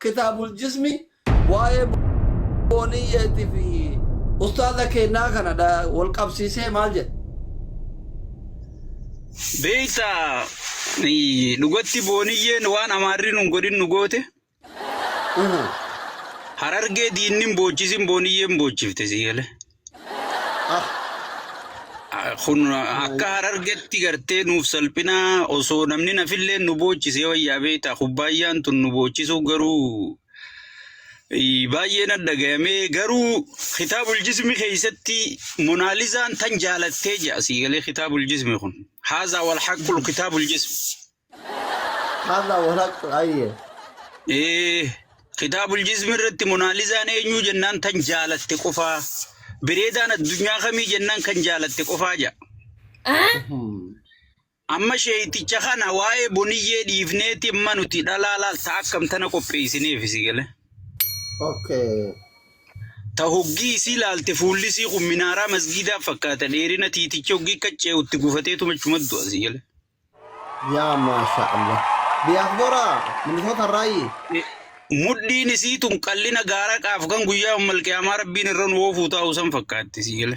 Kitaabul Jismi waa'ee Booniyyeetii fi ustaaza keennaa kana wal qabsiisee maal jedha? Beektaa dhugatti Booniyyeen waan Amaarri nun godhin nu goote. Harargee diinni hin boochisin Booniyyeen boochifte si gale. Kun akka Harargetti gartee nuuf salphinaa osoo namni nafillee nu boochisee wayyaa beektaa kubbaayyaan tun nu boochisuu garuu baay'ee na dhagayamee garuu kitaabul jismi keessatti Monaalizaan tan jaalattee jedha sii galee kitaabul jismi kun haazaa wal haqqul kitaabul jismi. Haadha walaqxu ayyee. Ee, kitaabul jismi irratti Monaalizaan eenyuu jennaan tan jaalatte qofaa. Bireedaan addunyaa kamii jennaan kan jaalatte qofaa jedha. Amma sheeyticha kana waa'ee boniyyee dhiifneeti amma nuti dhalaa laal ta akkam tana qopheessineef si gale. Okay. Ta hoggii isii laalte fuulli isii kun minaaraa masgiidaa fakkaata dheerina tiiticha hoggii qaccee itti gufateetuma achuma du'a si gale. Yaa maasha Allah. Diaspora Minnesota irraayi. Mudhiin isii tun qallina gaara qaaf kan guyyaa ummal qiyaamaa rabbiin irra nu oofuu taa'u san fakkaatti si gale.